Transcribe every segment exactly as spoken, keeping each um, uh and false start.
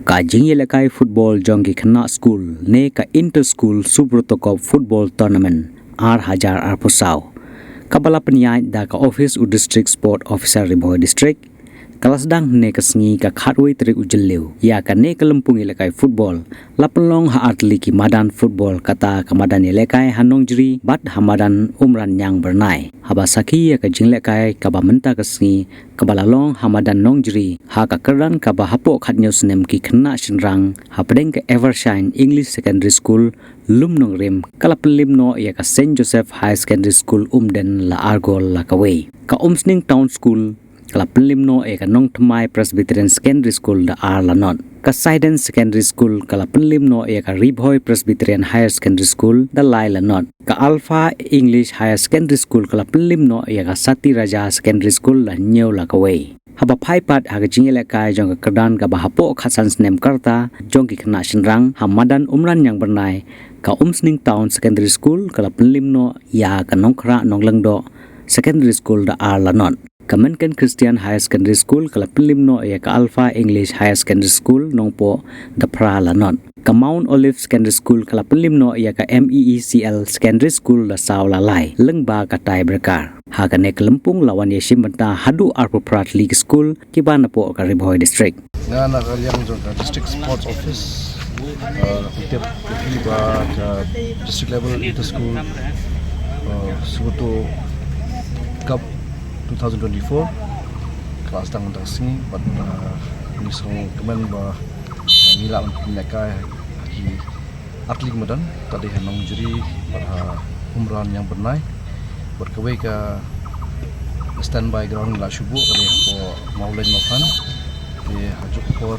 Ka jingïalehkai football jong ki khynnah skul ne ka Inter School Subroto Cup Football Tournament ar hajar arphew saw, kaba la pynïaid da ka office u District Sport Officer Ri Bhoi District, ka la sdang hynne ka sngi ka khatwei tarik u Jylliew. Ïa kane ka lympung ïalehkai football la pynlong ha artylli ki madan football, kata ka madan ïalehkai ha Nongjri bad ha madan Umran Ñiang Byrnai. Haba sakhi ïa ka jinglehkai kaba mynta ka sngi kaba la long ha madan Nongjri, ha ka kyrdan kaba hapoh khathynñiew snem ki khynnah shynrang hapdeng ka Evershine English Secondary School Lumnongrim ka la pynliem noh ïa ka Saint Joseph Higher Secondary School Umden la ar gol la kawei. Ka Umsning Town School ka la pynliem noh ïa ka Nongthymmai Presbyterian Secondary School da ar la not. Ka Saiden Secondary School ka la pynliem noh ïa ka Ri Bhoi Presbyterian Higher Secondary School da lai la not. Ka Alpha English Higher Secondary School ka la pynliem noh ïa ka Sati Raja Secondary School da hynñiew la kawei. Haba phai pat ha ka jingïalehkai jong ka kyrdan kaba hapoh khatsan snem ka rta jong ki khynnah shynrang ha madan Umran Ñiang Byrnai, ka Umsning Town Secondary School ka la pynliem noh ïa ka Nongkhrah Nonglyngdoh Secondary School da ar la not. Ka Menken Christian Higher Secondary School ka la pynliem noh ïa ka Alpha English Higher Secondary School Nongpoh da phra la not. Ka Mount Olive Secondary School ka la pynliem noh ïa ka M E E C L Secondary School da saw la lai lyngba ka tiebreaker. Ha kane ka lympung la wan ïashim bynta haduh arphew phra tylli ki skul kiba napoh ka Ri Bhoi District. Nga na ka liang jong ka District Sports Office, eh, tip ïa phi ba ka district level inter school, eh, Subroto Cup two thousand twenty-four ka la sdang mynta ka sngi bad, eh, ngi sngewkmen ba ngi lah ban pynïalehkai ha ki artylli ki madan, ka dei ha Nongjri bad ha Umran Ñiang Byrnai. Bad kawei ka standby ground la shu buh ka dei hapoh Mawlein Mawphan. Te ha juh ka por,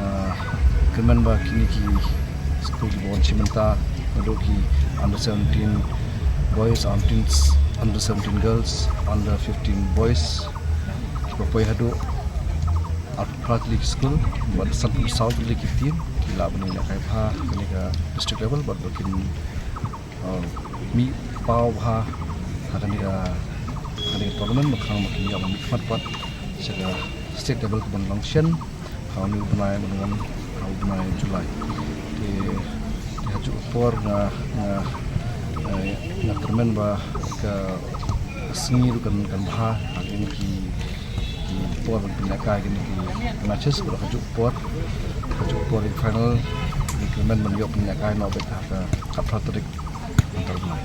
ah, kyrmen ba kine ki skul kiba wan shim bynta naduh ki under seventeen boys, under, under seventeen girls, under fifteen boys, kiba poi haduh arphew phra tylli ki skul bad sanphew saw tylli ki team ki lah ban ïalehkai bha ha kane ka district level bad ba kin, uh, mih paw bha ha kane ka, ha kane ka tournament, ba khang ba kin ïoh ban mihkhmat pat sha ka state level kaban long shen ha une u bnai ban wan, ha u bnai July. Te, te ha juh ka por nga, nga, eh, nga kyrmen ba ka sngi ruh kan, kan bha ha kine ki, ki por ban pynïalehkai kine ki matches, bad ha juh ka por, ha juh ka por ïa ki final ngi kyrmen ban ïoh pynïalehkai noh beit ha ka khatphra tarik mynta u bnai.